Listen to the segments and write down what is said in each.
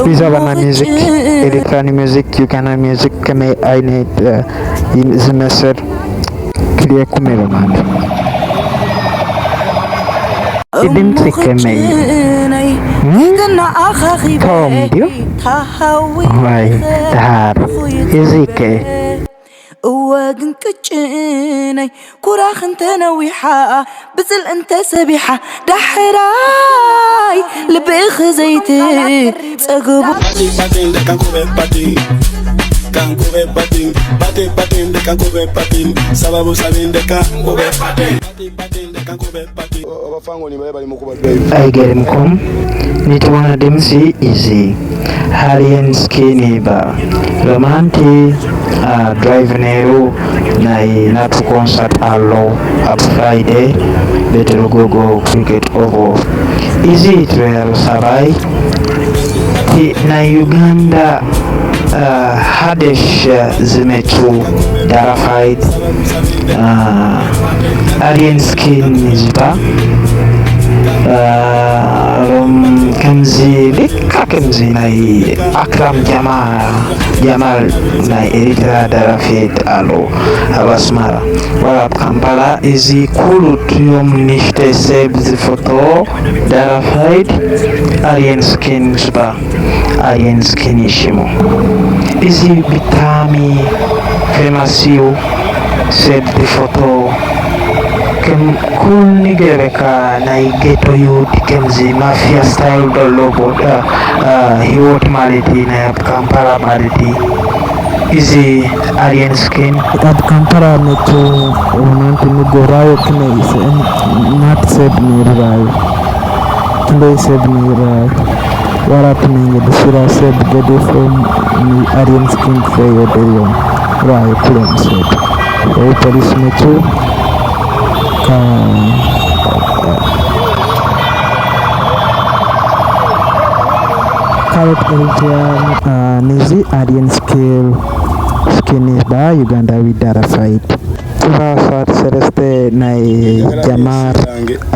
ብዛዕባ ናይ ሚዚክ፣ ኤሌክትሮኒክ ሚዚክ፣ ዩጋና ሚዚክ ከመይ ዓይነት ዝመስል ክልኤኩም እየ ማለት። ድምፂ ከመይ እዩ? ቶም ድዩ? ዋይ፣ ድሃር። እዚ ከ? እወ ግን ቅጭነይ ኩራኽ እንተ ነዊሓ ብጽል እንተ ሰቢሓ ዳሕራይ ልብእኺ ዘይትጸግቡ። ኣይገርምኩም? ንትወና ድምፂ እዚ ሃሊየን ስኪኒ ባ ሎማንቲ ድራይቭ ነይሩ። ናይ ናቱ ኮንሰርት ኣሎ ኣብ ፍራይዴ ቤተልጎጎ ክሪኬት ኦቦ። እዚ ትሪያል ሰብኣይ እቲ ናይ ዩጋንዳ ሓደሽ ዝመፁ ደራፋይት ኣልየን ስኪን ዝባ ሎም ከምዚ ልካ ከምዚ ናይ ኣክራም ጃማ ጃማል ናይ ኤሪትራ ደራፊት ኣሎ ኣብ ኣስመራ ዋላ ኣብ ካምፓላ። እዚ ኩሉ እዮም ንሽተ ሰብ ዝፈቶ ደራፋይት ኣልየን ስኪን ዝባ ኣልየን ስኪን ሽሙ። እዚ ብጣዕሚ ፌማስ እዩ። ሰብ ዝፈቶ ከም ኩሉ ገረካ ናይ ገጠዩት ከምዚ ማፍያ ስታይል ዘሎ ቦታ ህይወት ማለት እዩ ናይ ኣብ ካምፓላ ማለት እዩ። እዚ ኣልየን ስኪን ኣብ ካምፓላ መቱ ሮማንቲ ንጎራዮ ክመይ ይስእን ናት ሰብ ነይሩ ራዩ። ክንደይ ሰብ ነይሩ ራዩ። ዋላ እቲ መንገዲ ስራ ሰብ ገዲፎም ንኣድየንስ ክንክፈዮ ደልዮም ራዩ ኩሎም ሰብ። ወይ ፖሊስ መቱ ካልኦት ኤሪትሪያን ነዚ ኣድየንስ ኪል ስኪኒ ባ ዩጋንዳዊ ዳራፋይት። ቱባ ሰዓት ሰለስተ ናይ ጀማር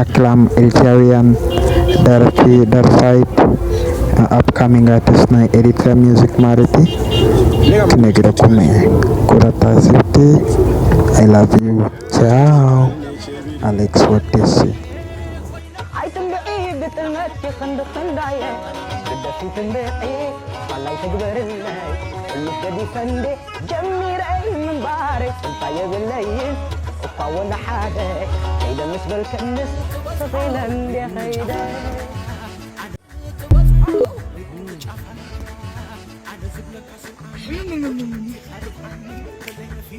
ኣክላም ኤርትራውያን ደርፊ ደርፋይት ኣፕካሚንግ ኣርቲስት ናይ ኤሪትራ ሚውዚክ ማለት እዩ። ክነግረኩም እየ። ኩረታ ስብቲ I love you። ቻው። ኣሌክስ ወደሲ። ኣይትንብዒ ብጥልመት ይኽንዲ ክንዳየ ግደፊ ትንብዒ ፋላይ ትግበርለይ ሕሉፍ ገዲፈ እንዴ ጀሚረይ ምንባረይ ስንታ የብለይን እኳ ወላ ሓደ ከይደ ምስ በልከንስ ስኺለ እንዴ ኸይደ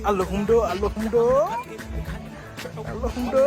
ኣለኹም ዶ ኣለኹም ዶ ኣለኹም ዶ